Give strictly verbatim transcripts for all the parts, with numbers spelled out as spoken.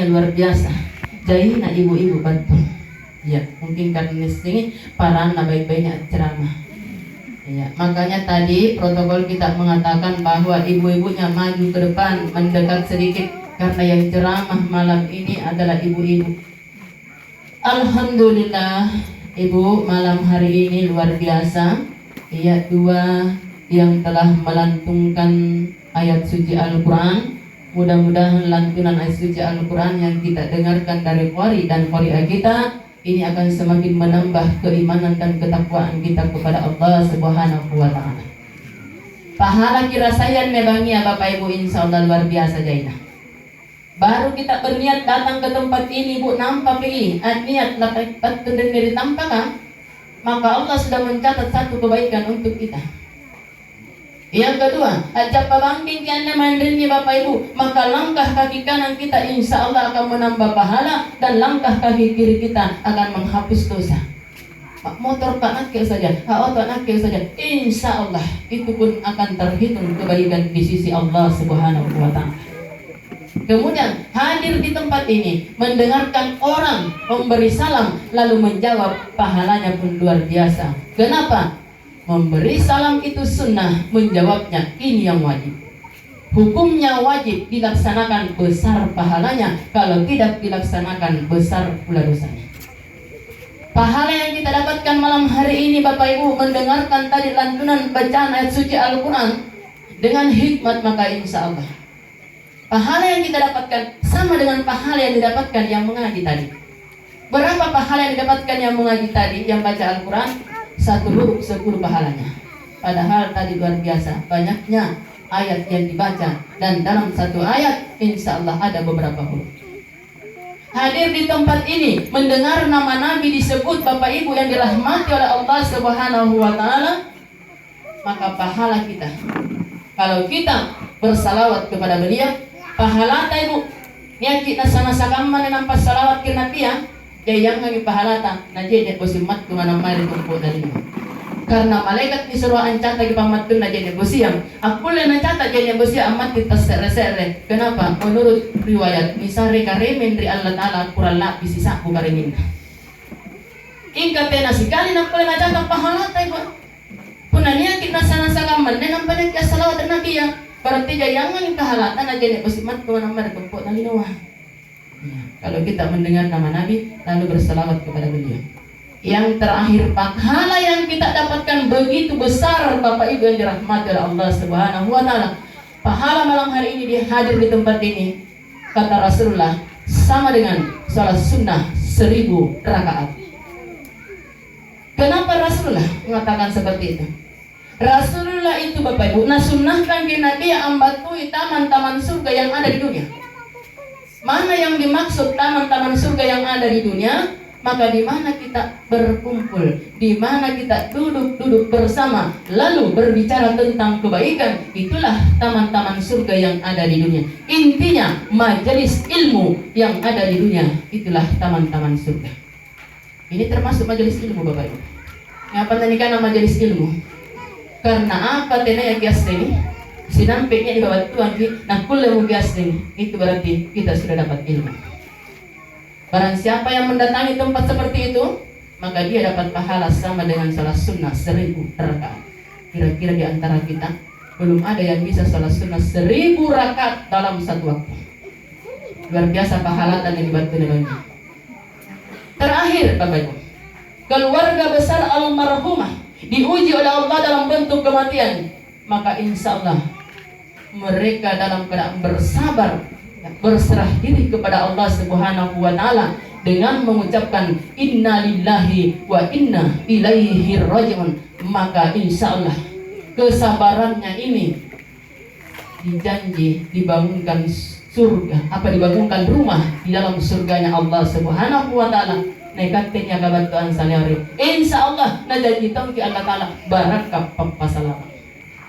Luar biasa. Jaina ibu-ibu battu. Ya, mungkin karena nissengi paranna baik-baiknya ceramah. Ya, makanya tadi protokol kita mengatakan bahwa ibu-ibunya maju ke depan, mendekat sedikit, karena yang ceramah malam ini adalah ibu-ibu. Alhamdulillah, Ibu, malam hari ini luar biasa. Iya, dua yang telah melantunkan ayat suci Al-Quran. Mudah-mudahan lantunan ayat suci Al-Quran yang kita dengarkan dari qari dan qariah kita ini akan semakin menambah keimanan dan ketakwaan kita kepada Allah Subhanahu wa Ta'ala. Pahala kirasayang mebangia, Bapak Ibu, insya Allah luar biasa jaina. Baru kita berniat datang ke tempat ini, Bu, nampaki niat lapattundenne ri tampaka, maka Allah sudah mencatat satu kebaikan untuk kita. Yang kedua, a'jappa bangkingki anne mae anrinni, Bapak Ibu, maka langkah kaki kanan kita insya Allah akan menambah pahala dan langkah kaki kiri kita akan menghapus dosa. Pak motor, Pak, nakke saja, Pak oto, nakke saja. Insya Allah itu pun akan terhitung kebaikan di sisi Allah Subhanahu wa Ta'ala. Kemudian hadir di tempat ini, mendengarkan orang memberi salam lalu menjawab, pahalanya pun luar biasa. Kenapa? Memberi salam itu sunnah, menjawabnya ini yang wajib. Hukumnya wajib dilaksanakan, besar pahalanya, kalau tidak dilaksanakan besar pula dosanya. Pahala yang kita dapatkan malam hari ini, Bapak Ibu, mendengarkan tadi lantunan bacaan ayat suci Al-Quran dengan hikmat, maka insya Allah pahala yang kita dapatkan sama dengan pahala yang didapatkan yang mengaji tadi. Berapa pahala yang didapatkan yang mengaji tadi, yang baca Al-Quran? Satu huruf sepuluh pahalanya. Padahal tadi luar biasa banyaknya ayat yang dibaca, dan dalam satu ayat insya Allah ada beberapa huruf. Hadir di tempat ini, mendengar nama Nabi disebut, Bapak Ibu yang dirahmati oleh Allah Subhanahu wa Ta'ala, maka pahala kita. Kalau kita bersalawat kepada beliau, pahalata, Ibu, niaki nasa-nasa kamma nampa salawat ke Nabi, ya, jaiangangi pahalata, na je'ne' bosi mattu manamai ri tompo'na lino. Karena malaikat nisuro ancataki pammattunna je'ne' bosia, akkulle nacata je'ne' bosia ammatti tasse're-se're. Kenapa? Menurut riwayat, nisare karemeng ri Allata'ala kurang la'bi sisa'bu karemenna. Ingka tena sikali nakkulle nacata pahalata, Ibu. Punna niaki nasa-nasa kammanne nampa niaki assalawat ri Nabia, berarti jaiangangi pahalata na je'ne' bosi mattu manamma ri tompo'na linoa. Ya, kalau kita mendengar nama Nabi lalu bersalawat kepada beliau. Yang terakhir, pahala yang kita dapatkan begitu besar, Bapak Ibu yang dirahmati oleh Allah Subhanahu wa Ta'ala. Pahala malam hari ini dihadir di tempat ini, kata Rasulullah, sama dengan salat sunnah seribu rakaat. Kenapa Rasulullah mengatakan seperti itu? Rasulullah itu, Bapak Ibu, nasunnahkan ki Nabi ambattui taman-taman surga yang ada di dunia. Mana yang dimaksud taman-taman surga yang ada di dunia? Maka di mana kita berkumpul, di mana kita duduk-duduk bersama, lalu berbicara tentang kebaikan, itulah taman-taman surga yang ada di dunia. Intinya, majelis ilmu yang ada di dunia, itulah taman-taman surga. Ini termasuk majelis ilmu, Bapak Ibu. Ngapa nanikana majelis ilmu? Karena apa tenaya kiassengi? Sinampe'nya dibabattuangki, nakkulle mukiassengi, itu berarti kita sudah dapat ilmu. Barang siapa yang mendatangi tempat seperti itu, maka dia dapat pahala sama dengan salat sunnah seribu rakaat. Kira-kira di antara kita, belum ada yang bisa salat sunnah seribu rakaat dalam satu waktu. Luar biasa pahalata yang dibantu Nabi. Terakhir, Bapak Ibu, keluarga besar almarhumah diuji oleh Allah dalam bentuk kematian, maka insya Allah mereka dalam keadaan bersabar, berserah diri kepada Allah Subhanahu wa Ta'ala dengan mengucapkan, "Innalillahi wa inna ilaihi raji'un," maka insya Allah kesabarannya ini dijanji dibangunkan surga, apa, dibangunkan rumah di dalam surganya Allah Subhanahu wa Ta'ala. Naikatte niaka battuang saleori, insya Allah najanji tongki Allah Ta'ala barakka pappasalama.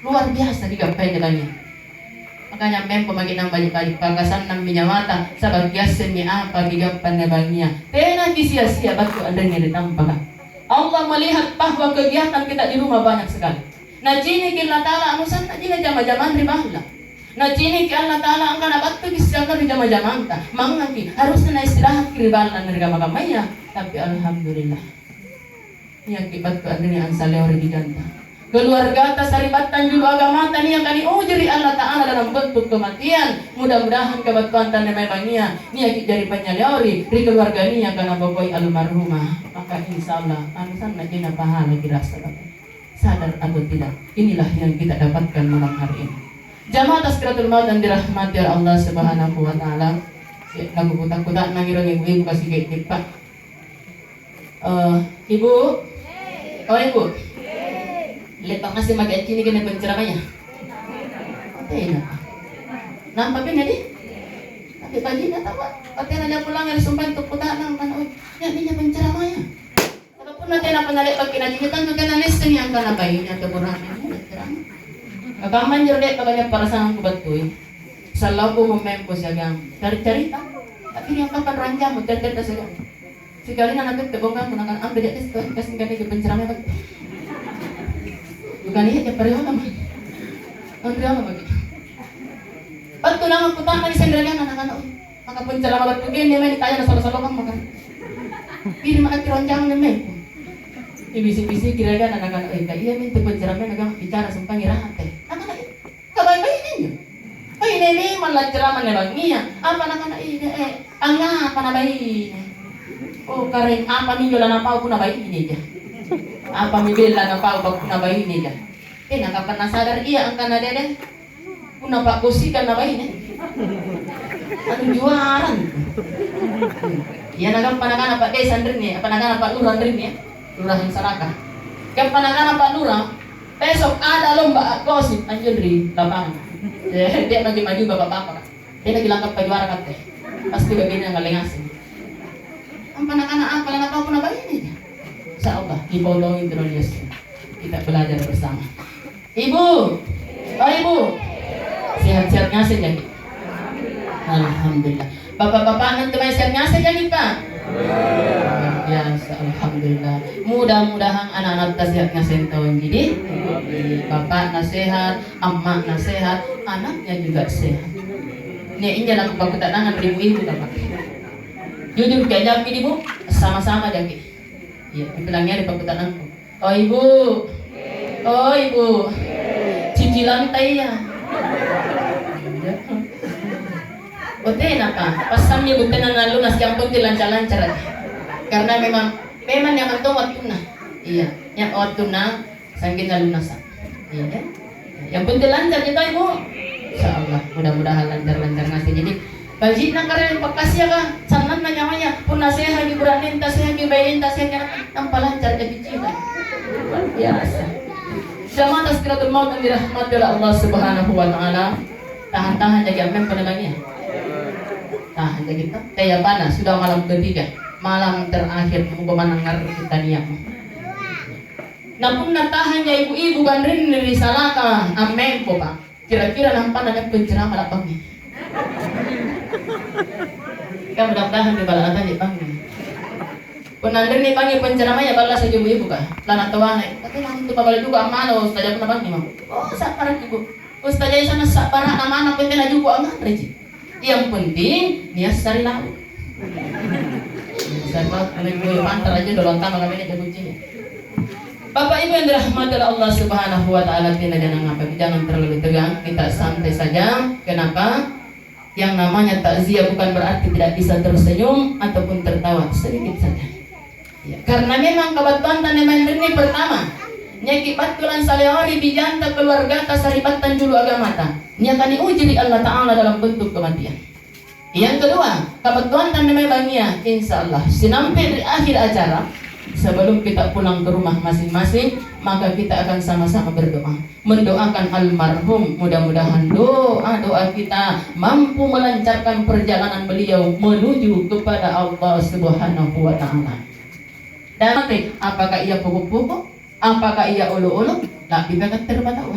Luar biasa digappaina bangi. Makanya mempo maki nang baji-baji, pakasannammi nyawata, saba' kiassemmi apa kigappanna bangia. Tena kisia-sia battu anrinni ri tampaka. Allah melihat bahwa kegiatan kita di rumah banyak sekali. Naciniki Allah Ta'ala anu sanna' jama-jamang ri balla'. Naciniki Allata'ala angkana battuki siagang ri jama-jamanta, mangngaki, harusna naistirahatki ri balla'na ri kamma-kammaya, tapi alhamdulillah. Niaki battu anrinni ansaleori bijanta. Keluargata sari'battang julu agamata niaka niuji ri Allata'ala dalam bentuk kematian. Mudah-mudahan kabattuanta anne mae bangngia niaki jari panynyaleori ri keluarga niaka nabokoi almarhumah. Maka insya Allah, anu sanna jena pahala kirasa Bapak. Sadar atau tidak, inilah yang kita dapatkan malam hari ini. Jamaah Tazkiratul Maut yang dirahmati oleh Allah Subhanahu wa Ta'ala. Ya, nakukutak-kutak nangiro ibu-ibu kasih gede, Pak. Eh, Ibu? Oh, Ibu? Le'ba' ngaseng maki' accini' kene penceramaya? Tena. Nampa pinne di? Tapi baji'na tau, Pak. Tena jang pulang ri sumpaeng tu kuta'nang, kan, oi, nia' minjo penceramaya. Maka punna tenapa nale'baki nacini', tantu tena naissengi angkana baine atau bura'ne pencerama. Kakamma anjo le'baka nia' parasangangku battui. Salloku mummempo siagang cari-carita. Tapi ri angkapa ranjammu, tette siagang. Sikalina natette bongkammu, nakana, "Ambe dia tes, tes, tes, tes, penceramai battu." Bukan iya, ya, pariwala mah. Anriwala maki. Battu nama kutana di senregan anak-anak. Maka pencerama battu gini, main ditanya na solo-solo kamu kan. Kiri maka kironjang nemme. Ini bisi-bisi kira-kira anak-anak, "Eh, ka iya mintu penceramai nagang bicara sempangi rate." Nakana, "Kabai-bai injo." Baine memang lancerama ne bangngia. Apa nakana ide, eh, angngapa na baine? Oh, karaeng apa minjo lanapau punna baineja? Apa mi bella napau punna baineja? Tena kapang nasadar ia angkana dede? Punna pa'bosikang na baine? Anu juarang. Ia nagampa nakana Pak Desa anrinni, apa nakana Pak Lurah anrinni, ya? Lurah yang Salaka. Gampa nakana Pak Lurah, "Besok ada lomba gosip anjo ri lapangan." Eh, dia bagi maju bapak-bapak. Dia lagi langkap pajuara katte. Pasti bagiannya ngalle ngaseng. Ampa nakana apa, lanapau punna baine? Insya Allah, dipolongi terus Yesus. Kita belajar bersama. Ibu, oh Ibu, sehat-sehat ngaseng jaki? Alhamdulillah. Bapak-bapak nanti mai sehat ngaseng jaki, Pak? Luar biasa, alhamdulillah. Mudah-mudahan anak-anak sehat ngaseng tahu jadi. Bapakna sehat, amakna sehat, anaknya juga sehat. Nia' injo nakupakutanangang ri ibu-ibu, Pak. Jujur, kiajappi di Bu, sama-sama jaki. Iya, bilang ri pakutanangku. Oh Ibu, oh Ibu, cicilanta iya. Oh tenapa, passammi Bu tena nalunas, yang penting lancar-lancar aja. Karena memang, memang nyaman tong wattunna. Iya, ya wattunna, sanggenna lunasa. Iya kan? Yang penting lancar kita Ibu. Insya Allah, mudah-mudahan lancar-lancar ngaseng. Jadi, baji'na karaeng pakkasiaka, sannanna nyawaya, punna sehaki bura'nenta, sehaki bainenta, sehaki anakna, nampa lancar jaki cita. Luar biasa. Jamaah Tazkiratul Maut yang dirahmati oleh Allah Subhanahu wa Ta'ala, tahan-tahan jaki ammempo na bangngia. Tahan jaki ta-, taya panas, sudah malam ketiga, malam terakhir, muka manang ngarru kita niatmu. Na punna tahanji ibu-ibu banrinni ri Salaka ammempo, Pak. Kira-kira nampanna nia' pencerama la bangngi. Ka mudah-mudahan ri balla' natanji bangngi. Punna anrinni bangngi penceramaya balla' saja ibu-ibu ka. Lana tawana, tapi nang tu babala juga ammalo saja punna bangngi mako. Oh, sa'baraki, Bu. Ustazah Isa nassa'bara'na manna pole tena juku' angnganreji. Yang penting niassari lau'. Siapa? Anne kue pantara aja dolo antama kami aja kuncinya. Bapak Ibu yang dirahmati oleh Allah Subhanahu wa Ta'ala, tena jangan apa, jangan terlalu tegang, kita santai saja. Kenapa? Yang namanya takziah bukan berarti tidak bisa tersenyum ataupun tertawa, sedikit saja. Ya, karena memang kabattuanta anne mae rinni pertama, niaki battu lansaleori bijanta, keluargata, sari'battang julu agamata, niaka niuji ri Allata'ala dalam bentuk kematian. Yang kedua, kabattuanta anne mae bangngia, insya Allah, sinampe ri akhir acara, sebelum kita pulang ke rumah masing-masing, maka kita akan sama-sama berdoa. Mendoakan almarhum, mudah-mudahan doa-doa kita mampu melancarkan perjalanan beliau menuju kepada Allah Subhanahu wa Ta'ala. Dan apakah ia poko'-poko'? Apakah ia olo-olo? La'bi pakatte rupataua.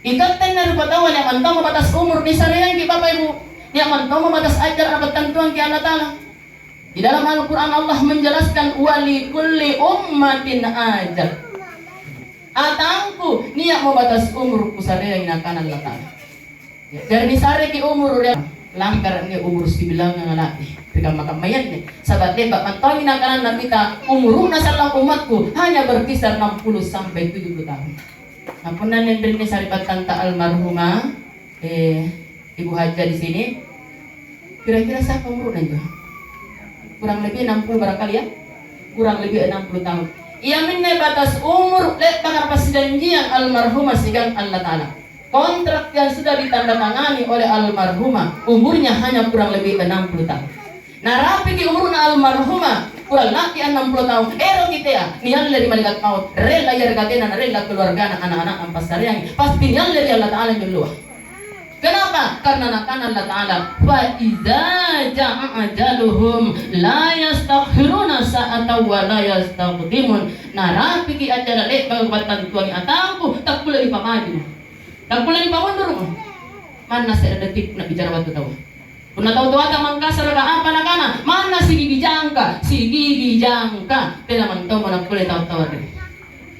Ikatte anne rupataua nia' mantommo batas umur nisareangki, Bapak Ibu. Nia' mantommo batas ajal napattantuangki Allata'ala. Di dalam Al-Quran Allah menjelaskan, "Wa li kulli ummatin ajal." Atangku, nia'mo batas umur kusareai, nakana Allata'ala. Jari nisareki umuru ri langkara' anne umuru sibilangngang la'bi ri kamma-kammayanne. Saba' le'ba' mantomi nakananna Nabitta, "Umuru'na sallang ummatku hanya berkisar enam puluh sampai tujuh puluh tahun." Nah, punna anne anrinni sari'battanta almarhumah, eh, Ibu Hajjah di sini, kira-kira siapa umuru'na injo? Kurang lebih enam puluh barangkali ya? Kurang lebih enam puluh tahun. Iaminne batas umur le'baka napasijanjiang almarhumah siagang Allata'ala. Kontrak yang sudah ditandatangani oleh almarhumah, umurnya hanya kurang lebih enam puluh tahun. Narapiki umurna almarhumah, kurang la'bi enam puluh tahun, eroki tea, nialle ri malaikat maut, rella yareka tena narella keluargana, ana'-ana'na ampassareangi, pasti nialle ri Allata'ala anjo alloa. Kenapa? Karena nakana Allata'ala, "Fa iza ja'a ajaluhum la yastakhiruna sa'atan wa la yastaqdimun." Narapiki ajala le'baka kubattantuangi atangku, takkulle nipamaju. Takkulle nipamunduru'mo. Manna se're detik punna bicara battu taua. Punna tau toata Mangkasaraka apa nakana? Manna sigigi jangka, sigigi jangka. Tena mantommo nakkulle tau-tau ri.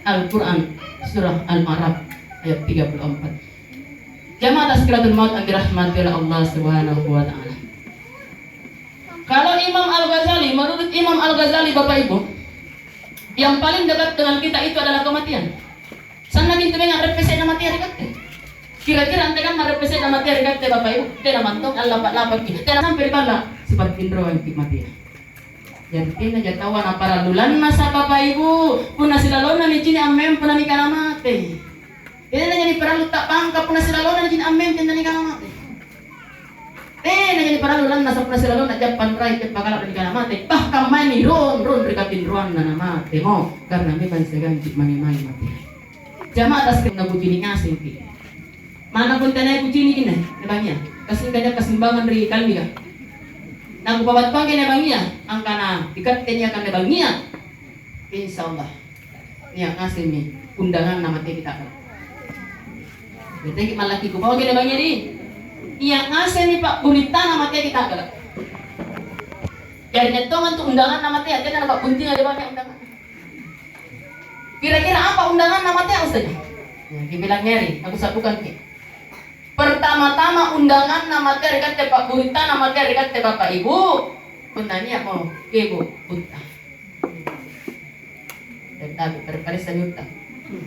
Al-Quran, surah Al-A'raf, ayat tiga puluh empat. Jamaah Tazkiratul Maut yang dirahmati oleh Allah Subhanahu wa Ta'ala. Kalau Imam Al-Ghazali, menurut Imam Al-Ghazali, Bapak Ibu, yang paling dekat dengan kita itu adalah kematian. Sanna' mintu mange areppese'na matea ri katte. Kira-kira antekamma areppese'na matea ri katte, Bapak Ibu? Tena mantong allapa-lapakki. Tena sampai ri balla', sipatinroangki matea. Jari tenaja taua naparallu lannasa', Bapak Ibu. Punna silalonna nicini' ammempo nanikana mate. Tenaja niparallu ta'bangka punna silalonna nicini' ammempo nanikana mate. Tenaja niparallu lannasa' punna silalonna jappa anrai, jappa kala' nanikana mate. Bahkan mae niron-ron ri katinroanna namatemo, karena memang siagang mange-mange mate. Jamaah Tazkiratul Maut, kucini' ngasengki. Manna pun tenaya kucini'ki anne, anne bangngia. Kasingka nia' kasimbangang ri kallika. Nakupabattuangki anne bangngia, angkana ikatte niaka anne bangngia, insya Allah nia' ngasemmi undanganna mateki ta'gala'. Mateki mallaki kupauki anne bangngia di. Nia' ngasemmi pa'burittana mateki ta'gala'. Jari nia' tongang tu undanganna matea, tena napa'buntingang ri bangngia undanganna. Kira-kira apa undanganna matea, Ustaz? Ya, kipilangngeri, aku sabukangki. Pertama-tama undanganna matea ri katte, pa'burittana matea ri katte, Bapak Ibu. Punna nia'mo kebo' utta. Dan tabu, pada-pada sanyutta.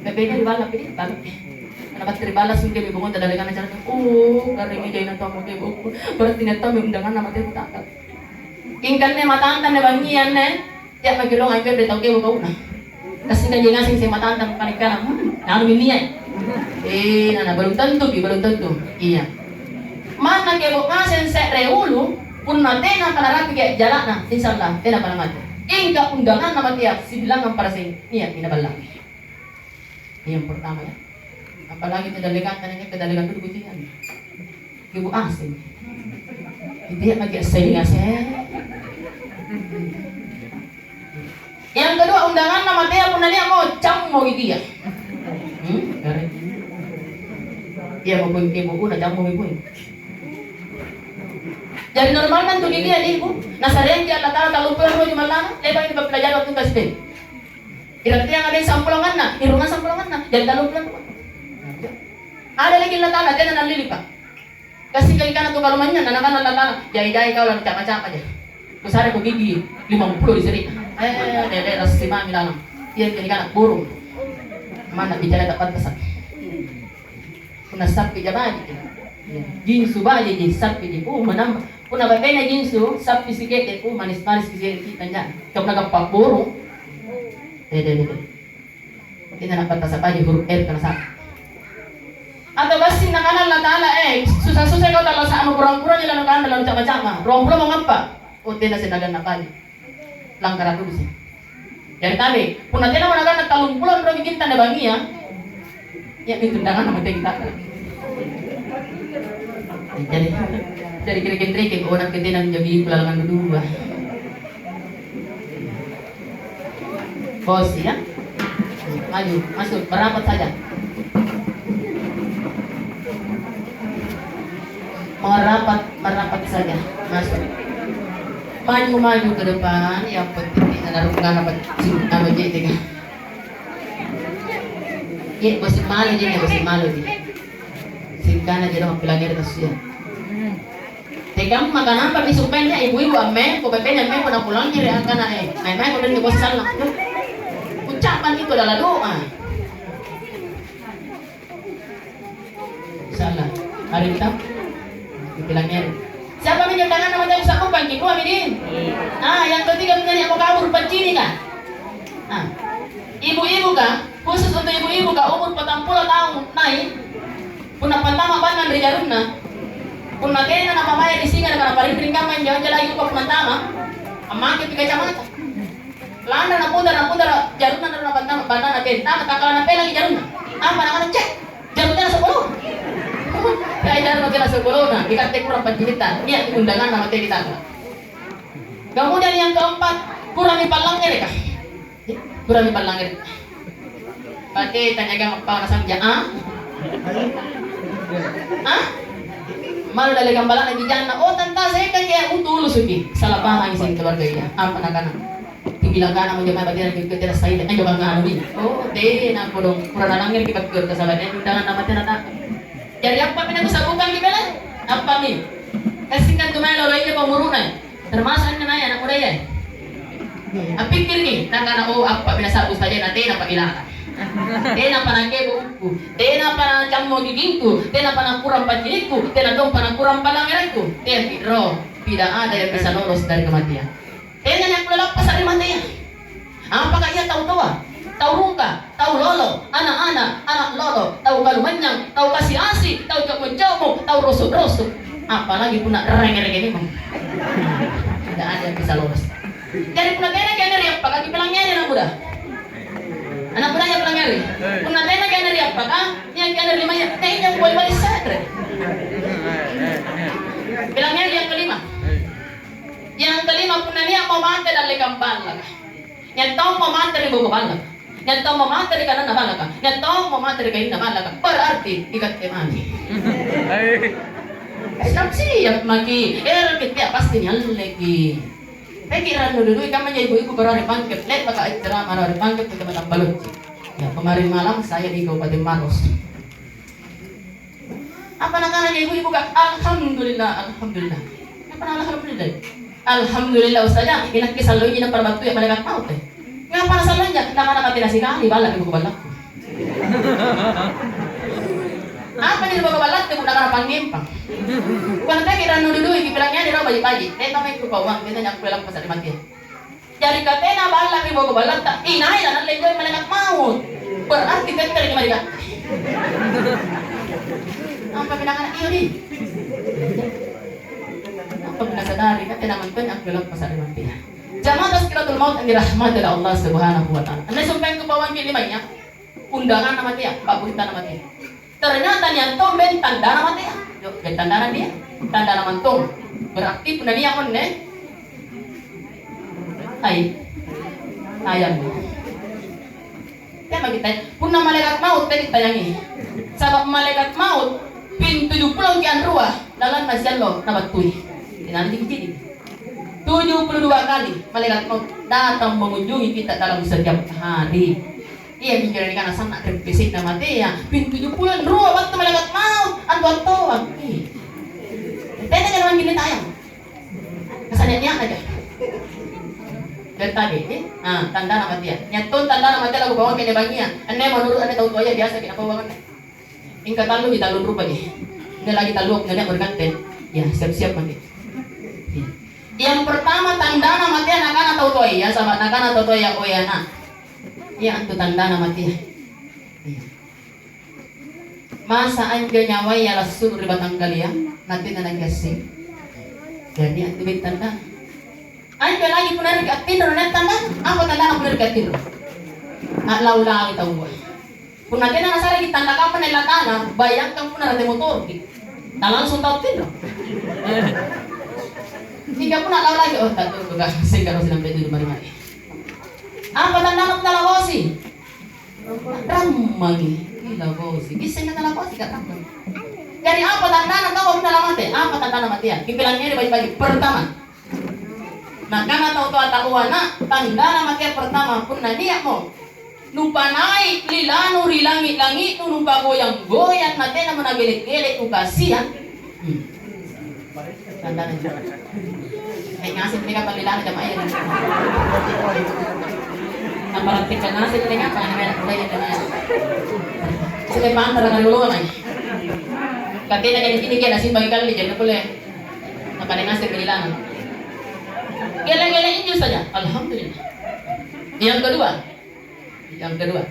Bebe ri balla' pede, balla'. Karena battu ri balla' sungke mi bongonta dallekanna carana. Oh, garring ija ina tau kebo'. Berarti nia' tau undanganna matea ri katte. Ingkanne matanta anne bangngia anne. Tea' maki' rong anjo anre tau kebo' kauna. Kasingka je ngaseng sia matanta panikkana, hmm, anu minnia. Eh, nana, belum tentu pi, belum tentu. Iya. Manna kebo' ngaseng se're ulu, punna tenapa narapiki jala'na, insya Allah, tenapa namate. Ingka undanganna matea, sibilangngang paraseng, nia'mi naballaki. Ini yang pertama ya. Apalagi itu dallekanna, ini dallekanna dulu kucing. Kebo' aseng. Itu ya pakai aseng, aseng. Yang kedua, undanganna matea punna nia'mo, cammoki gia. Hmm, kare. Iya, mo poeng kebo' una cammomi poeng. Jari normalna antu gia di, Bu. Nasareangki Allata'ala tallumpulo anrua jumallana, le'baki nipappilajarang wattunta S D. Iratteanga doeng sampulanganna, irungang sampulanganna, jari tallumpulo anrua. Ada lagi Allata'ala, tena nallilipa'. Gassingka ikana tu kalumanynyanna, nakana Allata'ala, "Jai-jai kau lanuca'ma-ca'maja. Kusareko gigi limampulo di se're'na." Eh, lele, rassi mami lalang. Iami nikana burung. Manna bicara tak pantas. Punna sappija baji'. Jinsu baji' ji, sappiji. Uh, manamba. Punna batena jinsu, sappi sike'de', uh, manis-manis ki sike'de' tanja. Kau punna gappa burung. Dede, dede. Kita napatasa baji' huruf R kana sa. Atau gassing nakana Allata'ala, eh, susah-susah kau tallasa'nu kurang-kurangi lanukanre lanuca'ma-ca'ma. Ruang pulo mau ngappa? Oh, tena sinaganna baji'. Langkara' dulu sih. Jari tabe, punna tena managanna tallumpulo anrua bikinta na bangngia, iya mintu undanganna mateki ta'gala'. Jari, jari kira-kira kek orang ketena menjadi kulalangan dua. Bos ya. Maju, masuk, merapat saja. Merapat, merapat saja. Masuk. Maju, maju ke depan. Yang penting tidak ada runggana, apa, sing-, apa, je, deh. Ye, bosi malu je, bosi malu je. Sing Kana jadi orang pilangnya di tasya. Tegang maka nampak di sumpainya ibu-ibu ammeko, bapaknya ammeko, na pulang kiri angkana, eh, mai-mai ko denni bosi sallang. Ucapan itu adalah doa. Salah. Hari kita dipilangngeri. Siapa minjo tanganna mate kusabbukan ki? Dua mi, Din? Ah, yang ketiga menjadi apa kabur pacini ka? Ah. Ibu-ibu ka, khusus untuk ibu-ibu ka umur patang pulo tahun naik, punna pantama bannang ri jarunna, punna tena napabaya di singa na naparinring kamma injo, anjo lagi uppa punna antama, ammake pi kacamata. Landa naputara, naputara, jarunna na napantama, bannanna tena, tama takkala napelaki jarunna. Apa nakana, "Cek, jarunna sepuluh." Kayak jarunna tena sepuluh, nah, ikatte kurang pancinitta, nia undanganna mate ditata. Kemudian yang keempat, kurang dipallangngereka. Kurang dipallangngereka. Pakai tanya apa nasang ja, ah? Ah? Malu dari gambaran lagi jana. Oh, tanta saya kan kayak utulusuki. Salah paham sih keluarga iya. Apa nakana? Dibilang kana mau jamaah batin juga tidak saya. Ayo bang anu nih. Oh, tena kodong. Kurang nangir kita ke sahabatnya. Undangan nama tena tak. Jari, appa mi nakusabbukangi bela? Appa mi? Kasingkan tu mae loloinya paumuruna. Termasuk anne mae anak mudaya. Appikkiriki, nakana, "Oh, appa mi nasabbu saja na tena pa ilaka. Tena pa nakebo ukku, tena pa nacammo gigingku, tena pa nakurang pancinikku, tena tompa nakurang palangerekku." Teaki ro, tidak ada yang bisa lolos dari kematian. Tena nakkulle lappasa ri matea. Apakah ia tau toa, tau rungka, tau lolo, ana'-ana', ana' lolo, tau kalumanynyang, tau kasi-asi, tau cobo-cobo, tau roso-roso, apalagi punna renge-renge memang. Tidak ada yang bisa lolos. Jadi punna tena kene ri appaka, kipilangngeri anak muda. Anak muda ya pilangngeri. Punna tena kene ri appaka, nia kene ri maya, tena injo boli-boli se're. Pilangngeri yang kelima. Yang kelima, punna nia'mo mate dallekang ballaka, nia tommo mate ri boko ballaka, nia tommo mate ri kananna ballaka, nia tommo mate ri kainna ballaka, berarti ikatte mami. Siap-siap maki, eroki tea pasti nialleki. Peki rannu dudui kamma ja ibu-ibu baru ri pangke, le'baka ceramah ri pangke ke Kecamatan Balocci. Ya, kemarin malam saya di Kabupaten Maros. Apa nakananya ibu-ibu, Kak? "Alhamdulillah, alhamdulillah." Apa na alhamdulillah? "Alhamdulillah, Ustazah, inakke salloiji nampara battu ya malaikat maut, eh." Ngapa na sallonya? Nakana mate na sikali, balla ri boko ballakku. Apa ri boko ballatte, punna kana pangngempang. Bukan teki rannu dudui, kipilangngeri rau baji-baji. Tena mai kupauang, tena nyakkue lappasa ri matea. Jari katena balla ri boko ballatta, inai lanalle injo malaikat maut. Berarti tette ri malaikat. Apa pinangana iyo di? Apa pinasadari, katena mantannya aku lappasa ri matea. Jamaah tazkiratul maut yang dirahmati oleh Allah Subhanahu wa Ta'ala. Anne sumpaeng kupauang ki limaya, undanganna matea, pa'burittanna matea. Ternyata nia' tong beng tandana matea. Yo, beng tandana nia', tandana mantong. Berarti punna nia' anne, ai, ayam. Tena kita, punna malaikat maut, tena kita yang ini. Sabab malaikat maut, ping tujuh pulo ki anrua, lalanna siallo nabattui. Tenana jiki-jiki. Tujuh puluh dua kali malaikat maut datang mengunjungi kita dalam setiap hari. Iami injo nanikana sanna' ri pisi'na matea, ping tujuh pulo rua battu malaikat maut, antu-antoang. Ih. Tena jolo mangkini tayang. Kasanya nia'na ja. Dari tadi, eh? Ah, tandana matea. Nia' tong tandana matea laku bawang kene bangia. Anne menurut anne tau toaya biasa ki napauang anne. Mingka tallu ji, tallung rupa ji. Ini lagi tallu, punya nia' berganten. Ya, siap-siap maki. Yang pertama tandana matea nakana tau toaya, saba' nakana tau toaya, "Oe ana'." Iya antu tandana matea. Iya. Masa anjo nyawaya lassulu ri batangkalia, na tena nagassing. Jadi antu beng tandana. Anjo lagi punna ri attinro nia' tandana. Apa tandana punna ri attinro? A'lau-laui taua. Punna tena nasareki tanda kapang ri latana, bayangkan punna rate motoroki. Na langsung tau tinro. Mingka punna lau lagi, oh, tak tunggu, Kak. Singkat, sinampe dulu mari-mari. Apa tandana punna labosi? Rammangi. Ih, labosi. Bisa nyata labosi, Kak, rammang. Jadi apa tandana tau punna lamate? Apa tandana matea? Kipilangngeri baji-baji. Pertama, nakana tau toa taua, "Na, tandana matea pertama, punna nia'mo Nupanai' lilanu ri langi'-langi'nu, nupagoyang-goyang, natenamo nagele'-gele' nukasiang. Hmm. Tandana. Eh, ngaseng nih kapang lilanu jama'ah. Naparattikang ngaseng nih kapang, mulai jama'ah. Sudah pantara kali ulungan. Katena jadi gini, dia nasimbangi kali, jadi boleh. Apa ngaseng ri lilanu. Gele-gele injo saja. Alhamdulillah. Yang kedua, yang kedua,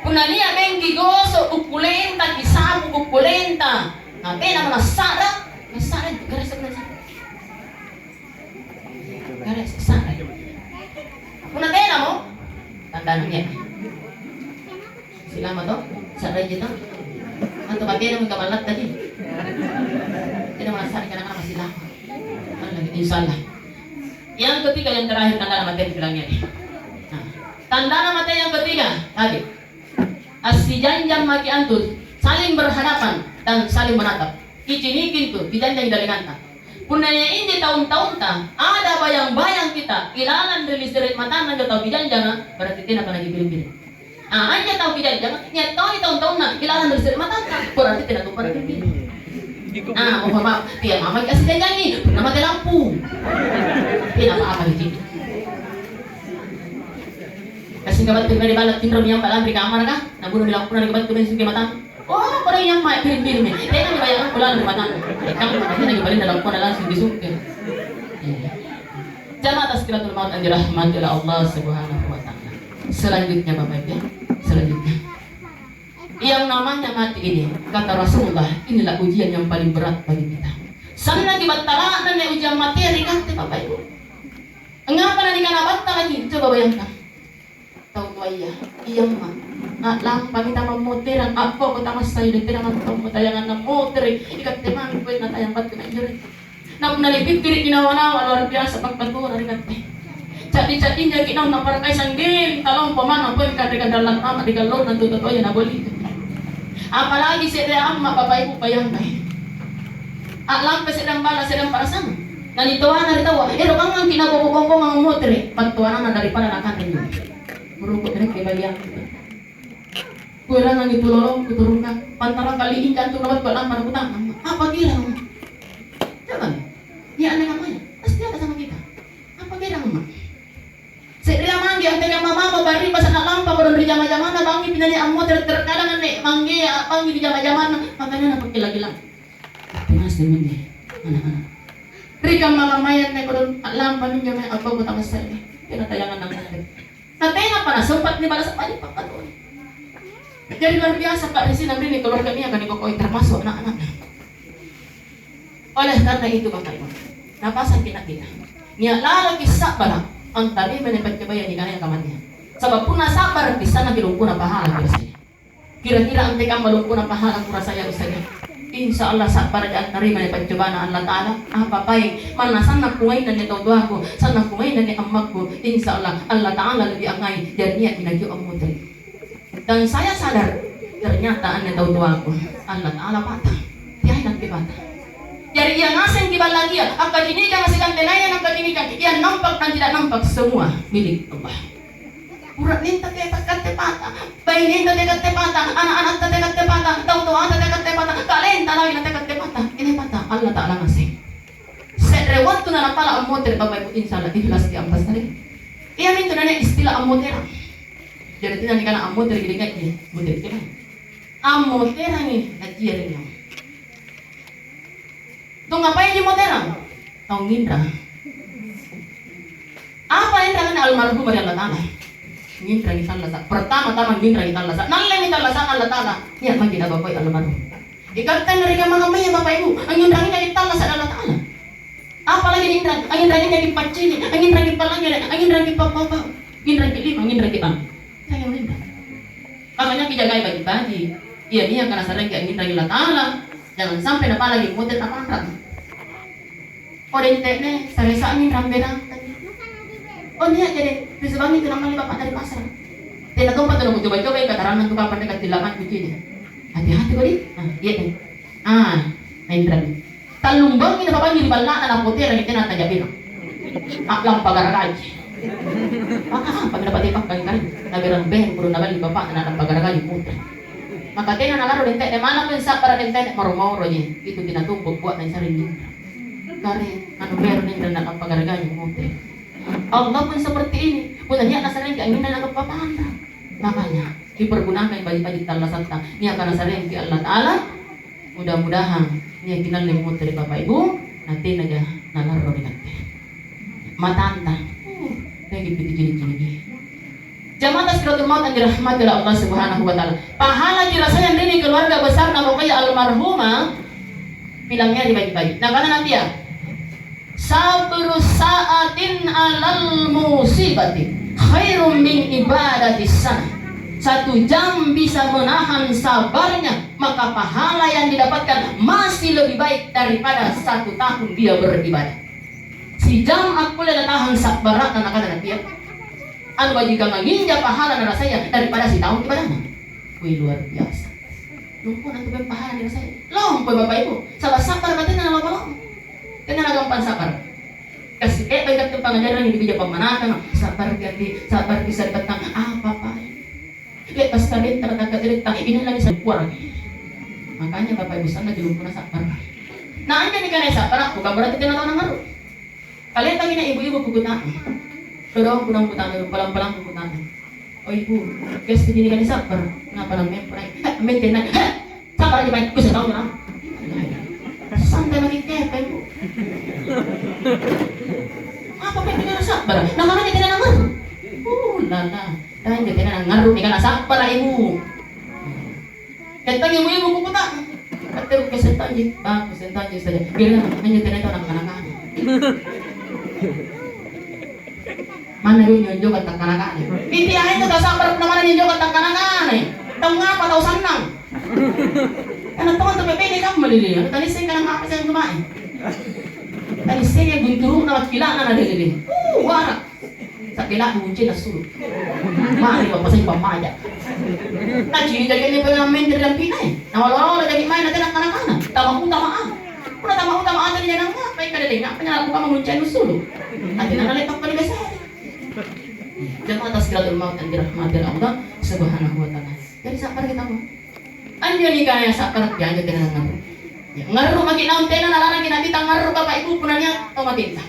punna nia' bengki gosok bukkulenta, kisapu bukkulenta, na tenamo nassa'ra, nassa'ra itu, gara sebenarnya. Gara sebenarnya. Punna tenamo, tandana nia'. Silama to? Sa'raji to? Atau batena mingka mallatta ji? Tenamo nassa'ra kana-kana masih lama. Insya Allah. Yang ketiga, yang terakhir, tandana mate ri lania. Nah, tandana mate yang ketiga, hadir. Assijanjang maki antu, saling berhadapan dan saling menatap. Kiciniki intu, kijanjangi dalenganta. Punna nia' injo taung-taunta, ada bayang-bayang kita ilalang ri lissere' matanna anjo tau kijanjanga, berarti tenapa nakipiring-piring. Ah, anjo tau kijanjanga, nia' toni taung-taunna ilalang ri lissere' matanna, berarti tena tompa nakipiring. Ah, mohon maaf, tia' mamaki assijanjangi, punna mate lampu. Tenapa apa-apa. Gassingka battu mae ri balla' tinromi amma' lalang ri kamaraka, nabunomi lampuna ri battu mae sungke matannu. Oh, kodong iamma' piring-piring. Tenami bayangangku lalang ri matannu. Eh, kamu pada tenaki parinna lampuna langsung disungke. Iya. Jamaah Tazkiratul Maut yang dirahmati oleh Allah Subhanahu wa Ta'ala. Selanjutnya, Bapak Ibu, ya. Selanjutnya. Yang namanya mati ini, kata Rasulullah, inilah ujian yang paling berat bagi kita. Sannaki battala'na anne ujian matea ri katte, Bapak Ibu. Angngapa nanikana battalaki? Coba bayangkan. Tau toaya, iamma'. A'lampami tamammoterang, a'boko tamassai, tena mantommo tayanganna motere', ikatte mangkoi natayang battu anjoreng. Na punna nipikkiriki nawa-nawa, luar biasa pakkatuona ri katte. Ca'di-ca'dinjaki naung naparakai sanggeng talompo manna poeng kanre-kanre allantama ri kallonna antu tau toaya naboliang. Apalagi se're amma', Bapa' Ibu, bayangkai. A'lampai se'reng balla', se'reng parasang. Nanitoana ri taua, ero' mangngangki' naboko-bokongang motere', battuananna daripada nakanre injo. Burungku' nakke bagiangku. Kuerangangi tulolongku turungka, pantarang kali inja antu nabattu a'lampa nakuta'nang, "Apa kirang?" Coba, nia' anne kammaya, pasti ada sama kita. "Apa kirang, Ma'?" Se'rea mangge antekamma mamo bari'basa' na'lampa kodong ri jama-jamanna, bangngi pinanni ammotere', terkadang anne manggea a'bangngi ri jama-jamanna, makanya napakkila-kilang. Tena semminne, ana'-ana'. Ri kamma-kammaya anne kodong a'lampa minjo mae a'boko tamassai, tena tayanganna motere'. Na tenapa nasempa' nibalasa' baji' pappatoi. Jari luar biasa pa'risina ri keluarga niaka nikokoi, termasuk ana'-ana'na. Oleh karena itu, Bapak Ibu, napasangki' na kita. Nia' lalaki' sa'bara' antarima anne paccobaya nikanaya kamateang. Saba' punna sa'bara', bissannaki' lompoa pahala kurasaya. Kira-kira antekamma lompoa pahala kurasaya, Ustaz? Insya Allah sa'baraja antarima anne paccobana Allata'ala. Apa paeng? Manna sanna' kungainna anne tau toaku, sanna' kungainna anne ammakku. Insya Allah Allata'ala lebih angai, jari nia'mi nakio' ammotere'. Dan saya sadar, ternyata anne tau toaku, Allata'ala pata. Teai nakke pata. Jari ia ngasengki' ballakia, appacinikanga siagang tenaya nappacinikang, ia nampak dan tidak nampak, semua milik Allah. Bura'nenta tekatte pata, bainenta tekatte pata, ana'-ana'ta tekatte pata, tau toata tekatte pata, kalenta lagi na tekatte pata. Ini pata, Allata'ala ngaseng. Se're wattu na napala' ammotere', Bapa' Ibu, insya Allah ikhlas di ampas tadi. Iamintu nania' istilah ammoterang. Jadi, tena nikana ammotere' gede-gede, motere' kemae. Ammoterangi, najiarengi. Tau ngapaiji moterang? Tau nginrang. Apa inranganna almarhum ri Allata'ala? Nginrangi tallasa'. Pertama-tama nginrangi tallasa'. Nallemi tallasa'na Allata'ala. Nia' maki' nabapoi almarhum. Ikatte anne ri kamma-kammaya, Bapa' Ibu, anginrangi jaki' tallasa' ri Allata'ala. Apalagi ninrang, anginrangi jaki' paccini', anginrangi palangngere', anginrangi pappau-pau, nginrangi lima, nginrangi bang. Inrangi ninrang. Makanya kijagai baji'-baji'. Iya, niaka nasareki' anginrangi Allata'ala, jangan sampai napalagi motere' napanrang. Oh, dente'ne, sare-sare nginrang berang. Oh, nia' jadi, risubangi tu nammalli bapa'na ri pasara. Tena tompa tena kucoba-cobai kataranna tu kapang ri kattilla' maju cini'. Hati-hati kodi. Ah, iya deh. Ah, nainrang. Tallumbangi napabangi ri balla'na, napoterangi tena taja' berang. A'lampa garagaji. Maka apa dapat dipakkai kare? Naberang beng kudu naballi bapakna, napagaragaju mutre. Maka tena nalarro dente'ne, mana pun sabbara dente'ne, moro-moroji. Itu tinatumpu buat na sering minta. Kare, anu bero ninna napagaragaju mutre. Allah pun seperti ini. Punna nia nasarengki anginna nagappa panra. Makanya, dipergunakan baji-baji tallasatta. Niaka nasarengki Allah Ta'ala, mudah-mudahan nia kinalle mutere Bapak Ibu, natenaja nalarro ri katte. Matanta, uh, lagi piti cini-cini. Jamaah Tazkiratul Maut yang dirahmati oleh Allah Subhanahu wa Ta'ala. Pahala dirasai anrinni keluarga besar namokaya almarhumah, bilangnya di baji-baji. Nakana Nabi ya, "Sabru sa'atin alal musibati khairum min ibadatis sana." Satu jam bisa menahan sabarnya, maka pahala yang didapatkan masih lebih baik daripada satu tahun dia beribadah. Sijam akkulle natahang sabbara'na, nakana Nabi ya, anu bajikanga nginja pahala narasaya daripada sitaung ibadahna. Wih, luar biasa. Lompona antu pahala narasaya. Lompoi Bapak Ibu. Saba' sabbara' batena nalompo-lompo. Tena nagampang sabbara'. Kasi' e'bai' kattu pangajarang ri bija pammanakang, sabbaraki ati, sabbaraki sari'battang, apa-apa. Le'ba' sari'battang, takka' sari'battang, inai lani sari'battang. Makanya Bapak Ibu sanna' ri lompona sabbara'. Na anjo nikanaya sabbara', bukan berarti tena tau nangngarru'. Kale'baki na ibu-ibu kukuta'nang. Todong kuta'nang, palang-palang kukuta'nang. "Oh, Ibu, gassingji nikanaya sabbara'. Ngapa lammempo nai'?" "He, ammentenna. He, sabbaraji mae. Kuisse tau na." Santai maki' kepe, Bu. Apa pekki na sabbara'? Nakananya tena nangngarru'. Uh, lala. Tanja tena nangngarru' nikana sabbara', Ibu. Kettang ibu-ibu kukuta'nang. Katte kuisse tonji. Ah, kuisse tonji saja. Biarkan hanya tena tau nakana-kana. Manna dulu nionjokang takkana-kana. Inti aeng tu tasa'bara' punna manna nionjokang takkana-kana. Tau ngapa tau sannang? Karena tau tu pepene kamma lili. Anu tanisseng kana ngapa seng tu mae. Tanisseng gunturu'na wakkila'na na lili. Uh, wara'. Sa'gela' bunceng assulu'. Mari bapak saya pammaja. Nacini jadi ini pengamen dari dampinai. Nawalo-walo jadi main nanti anak-anak. Tama utama ah. Punna tama utama ah tadi jangan ngapai kada deh. Ngapa nyala buka mamunceng assulu'. Nanti nana lepak pada biasa. Jamaah Tazkiratul Maut yang dirahmati oleh Allah Subhanahu wa Ta'ala. Jadi, sabar kita, Bu. Anjo nikaya sabar, ya, anjo tena nangngarru'. Ya, ngarru' maki' naung tena nalarangki Nabita ngarru' Bapak Ibu punna nia' tau matenta.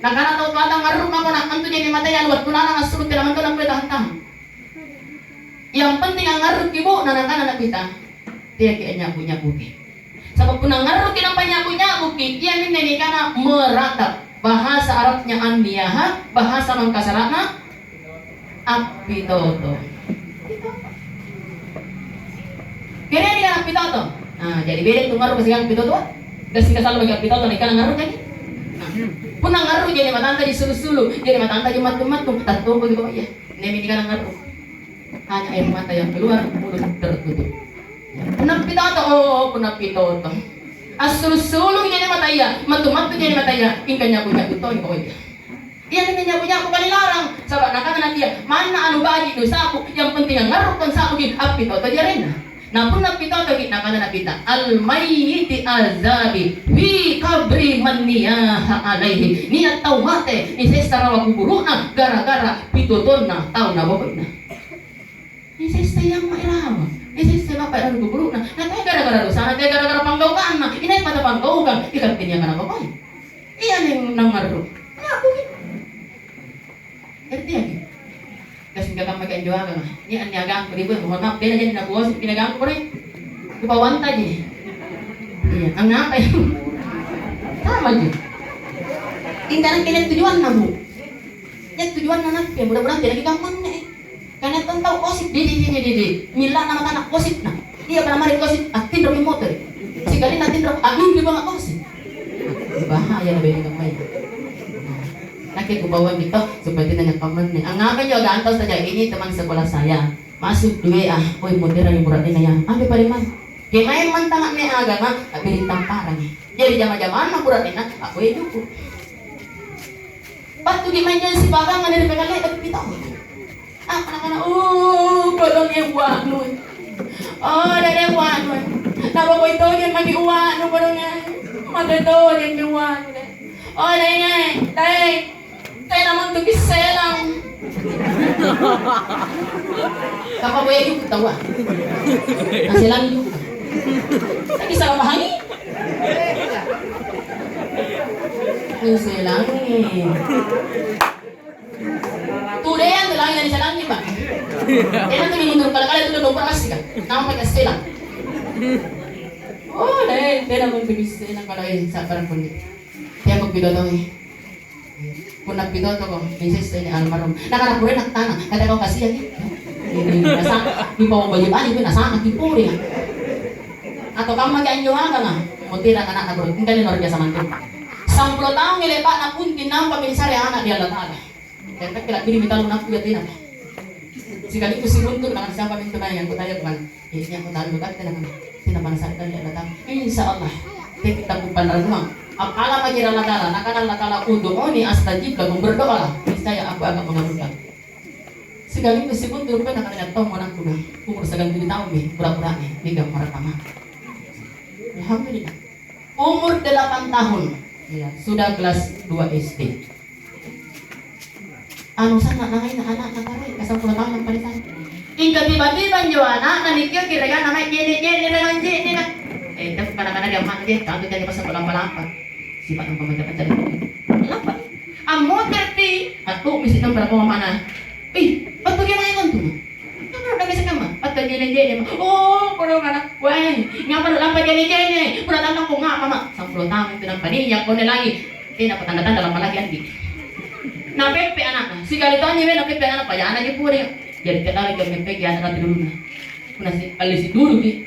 Nakana tau toata, "Ngarru' mako na antu je'ne' mataya anu wattu lalang assulu' tena mantu nakulle tahan-tahan. Yang penting angngarru'ki, Bu," na nakana Nabita, "teaki' anynya'bu-nya'buki." Saba' punna ngarruki nampa nya'bu-nya'buki, iaminne nikana meratap. Bahasa Arabnya an-niyaha, bahasa Mangkasara'na appitoto. Kereang nikana appitoto. Nah, jadi beda tu ngarru' siagang appitotoa. Gassing kasallo maki' appitoto, nikana ngarru' jadi. Nah, punna ngarru' jadi matanta ji sulu-sulu, jadi matanta ji mattu-mattu, tattokoki kau iya. Nemi nikana ngarru'. Hanya air mata yang keluar, mulut tertutup. Ya, punna appitoto, oh, punna appitoto. Assulu'-sulu' je'ne' mataya, mattu-mattu je'ne' mataya, ingka nyabu-nyabu toni, oh iya. Iya, nyabu-nyabu kali larang, saba' nakana Nabi, "Manna anu baji' nusa'bu, yang penting angngarru'ko ansa'buki, appitotoji arenna." Na punna appitotoki, nakana Nabita, "Al mayyiti azabi fi qabri man niyaha alaihi." Nia' tau mate, nisessa rawa kuburu'na gara-gara pitotonna tau nabokoina. Nisessai amma' irawa, nisessai bapa' irawa ri kuburu'na. Na teai gara-gara dosana, teai gara-gara panggaukanna. Inai pada panggaukang, ikatte niaka napapau. Ia ning nangngarru'. Nyabuki. Ngerti ya? Gassing kammaki anjo aganga. Ini anniagangku ri boy, mohon maaf, beda jadi nakuosip pinagangku pole. Kupauantaji. Iya, angngapai? Sama ji. Ingkana kena tujuanna, Bu. Ya tujuanna nakke, mudah-mudahan tenaki kammanne. Karena tong tau osip, di, di, di, di, di, di. Milla'na matana osipna. Iya, pada mari osip, attinroki motoro'. Sikalina tinro, angnginri banga osip. Bahaya na bene kammaya. Nakke kupaua mito supaya tena nyappamanne. Angngapa injo aganta saja ini teman sekolah saya? Masuk dua A, oi moterang bura'nena ya. Ampe pareman. Kemaeng mantang a'ne agama, a'biring tamparangi. Jadi jama-jamanna bura'nena, a'boya juku'. Battuki mae injo sipagangang ri pekale'baki tau. Ah, kana-kana, "Oh, kodong e ua'nu. Oh, dede ua'nu. Napokoi tojeng maki' ua'nu kodong e. Mate tojeng mi ua'nu de. Oh, dai, dai. Tena Tapi selang. Kapa boya juku taua. Nah, selang juku. Tapi salah pahami. Ini selang nih. Tuh deh, yang tuh langit dari selang nih, Pak. Enak tuh mundur kala-kala itu udah nomor asik kan. Nampak selang. Oh, deh, dia namun tuh bisa selang kalau ini sabar pun. Dia mau pidato nih. Punna pitotoko, nisessai ni almarhum. Nakana purena tana, kata kau kasihangi. Ini nasaba, di bawah baju-baju itu nasaba ki pure. Atau kamu maki anjo aganga, mutira anak aku, engkali luar biasa mantu. Sampulo tahun ini Pak, napunting nampa minisare anak di Allah Ta'ala. Dan tak kira diri minta lu napu ya tina. Sikaliku siruntu dengan siapa mintu nai yang kutanya bukan. Iya, aku tahu juga, tenang. Tenang, bangsa, dan ya datang. Insya Allah, kita bukan renung. Apa lama kira Allah Ta'ala? Nakana Allah Ta'ala, "Ud'uni astajib lakum." Berdoalah, niscaya aku akan mengabulkan. Sekaligus si Guntur pun akan ingat tahu mau nakuna. Umur sembilan puluh tahun nih, pura-pura nih, di gambar pertama. Alhamdulillah. Umur delapan tahun, ya, sudah kelas dua S D. Anu sanna nangaina ana'na kare, kasampulo taung nampa nisare. Mingka tiba-tiba anjo ana'na nikioki regana mae je'ne'-je'ne' regana je'ne'na. Eh, teppa nakana dia amma'na dia, tantu jaji masa lampa-lampa. Sipa' nampa manca-manca deh. Lampa. Ammoterpi, attu'misi nampa nakua amma'na. Ih, battu kemae kontu. Ngapa udah bisa kamma? Battu je'ne'-je'ne'. Oh, kodong anakku, eh. Ngapa lu lampa je'ne'-je'ne'? Punna tannang ko ngapa, Ma'? Sampulo taung intu nampa nia' konne lagi. Tena patanda-tanda lampa lagi andi'. Napeppe' ana'na, sikali tonji weh napeppe' ana'na, pajana ji pure. Jari tena lagi meppeki ana' rate dulunna. Punna si-, alle siduruki,